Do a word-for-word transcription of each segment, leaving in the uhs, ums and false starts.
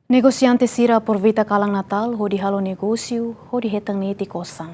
Negosiante sira aproveita kalan Natal hodi halo negósiu hodi hetan netik osan.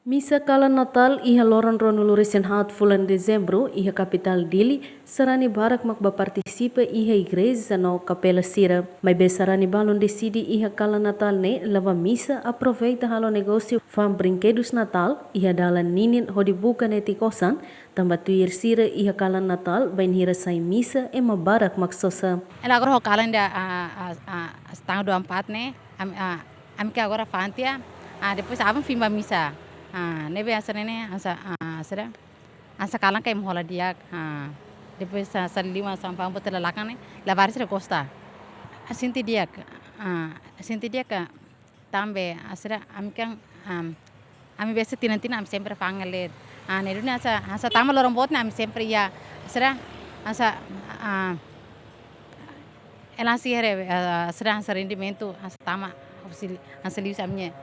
Misa kalan Natal iha loron ruanulu-resin-haat fulan Dezembru iha kapitál Dili, sarani barak mak bá partisipa iha igreja no kapela sira. Maibé sarani balun deside iha kalan Natal ne'e la bá misa, aproveita halo negósiu fa'an brinkedus Natal iha dalan ninin hodi buka netik osan, tanba tuir sira iha kalan Natal bainhira sai misa ema barak mak sosa. Ela agora ho kalan ida, ah, ah, ah, tanggal dua puluh empat ne'e, am-, ah, ami ke agora fa'an tiha, ah, depois aban foin bá misa. Ah, ne'ebé hanesan ne'e, hanesan, ah, sira, hanesan kalan ke ema hola di'ak, ah, depois hanesan liu hanesan fa'an boot hela lakan ne'e, labarik sira gosta. Ah, sente di'ak, ah, sente di'ak, ah, tanba, ah, sira, ami kan, ah, ami biasa tinan-tinan ami sempre fa'an hela. Ah, ne'e duni hanesan, hanesan tama loron boot ne'e ami sempre iha, sira, hanesan, ah, ela sira, ah, sira hanesan rendimentu, hanesan tama, hanesan, hanesan liu ami-nia,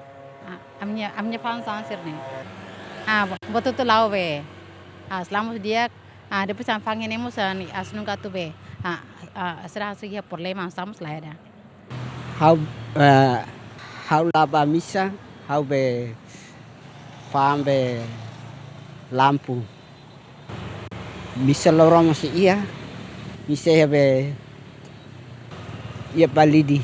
ah, ami-nia, ami-nia fa'an hanesan sira ne'e. Ah, bo-, boot hotu la'o be. Ah, selamos di'ak, ah, depois ami fa'an ne'e mós, ah, ni as nunka tu be. Ah, ah, sira hanesan iha problema, hanesan mós la ada. Ha'u, eh, ha'u la bá misa, ha'u be fa'an be lampu. Misa loron mós iha, misa iha be, iha Balide.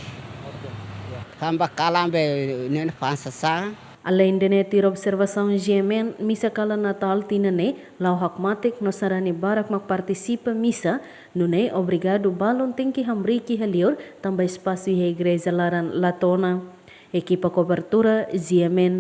Tanba kalan be ne'e fa'an sasán. Aleinde ne'e, tuir observasaun G M N, misa kalan Natal tinan ne'e la'o hakmatek no sarani barak mak partisipa misa, nune'e obrigadu balun tenke hamriik iha li'ur tanba espasu iha igreja laran la to'o ona. Ekipa kobertura G M N,